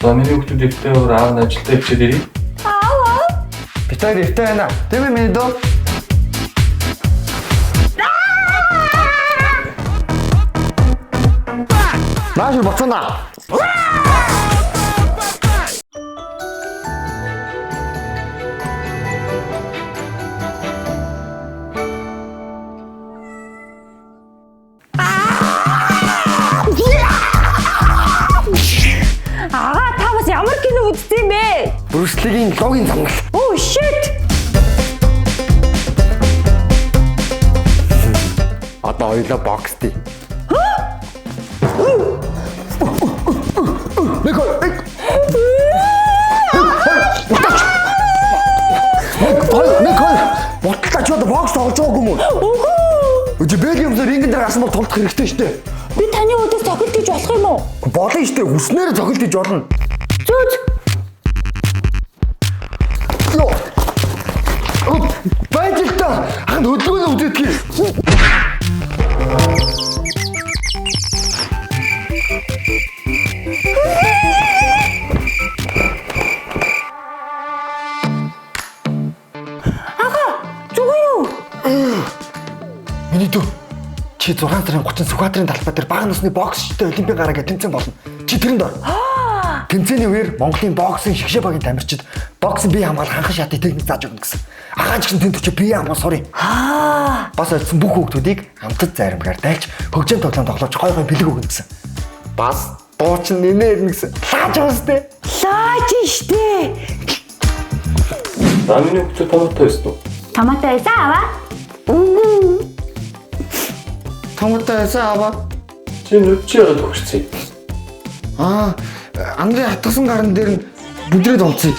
За миний хүүхдүүд эвтэй өөр аав нь ажилдаа хичээд ирье. Аава. Бид хоёр эвтэй байна. Тийм ээ миний дүү. Нааш боцоно. Агаа та бас ямар кино үзсэн юм бэ? Брюс Лигийн логийн замнал. Oh shit. Одоо хоёлоо боксдээ. Нэг хоёр, нэг. Нэг хоёр, нэг хоёр. Ботлоо чи одоо бокс тоглож байгаагүй юм уу? Үгүй. Үгүй бэли юмсаар рингэн дээр гарсан бол тулдах хэрэгтэй шүү дээ. Би таны өдөөс цохилт хийж болох юм уу? Болно шүү дээ. Хүснээр цохилт хийж болно. Зөө. Йоо. Байж л та. Ханд хөдөлгөөнө үзэдгийг. Агаа зүгээр юу? Миний дүү. Чи 6 сарын 30 Сүхбаатарын талбай дээр бага насны боксчтой олимпийн гараа гэж тэмцээн болно. Чи тэрэнд ор. Тэмцээний үеэр Монголын боксын шигшээ багийн тамирчид боксын бие хамгаалах анхан шатны техник зааж өгнө гэсэн. Агаан ч гэсэн тэнд очиж бие хамгаал сурыг. Бас очисон бүх хүүхдүүдийг амтад заримгаар дайлж хөгжим тоглоом тоглож гой гой бэлэг өгнө гэсэн. Бас дуучин нэнэ ирнэ гэсэн. Лааж байгаа сте. Лааж штэ. За миний хүүхдүүд томото байсан уу? Томато байсан аваа. Үгүй. Томото байсан аваа. Чи нүд чи яагаад төгссөн? Аа, Андрей хатгасан гарын дээр нь бүдрээд унтсан.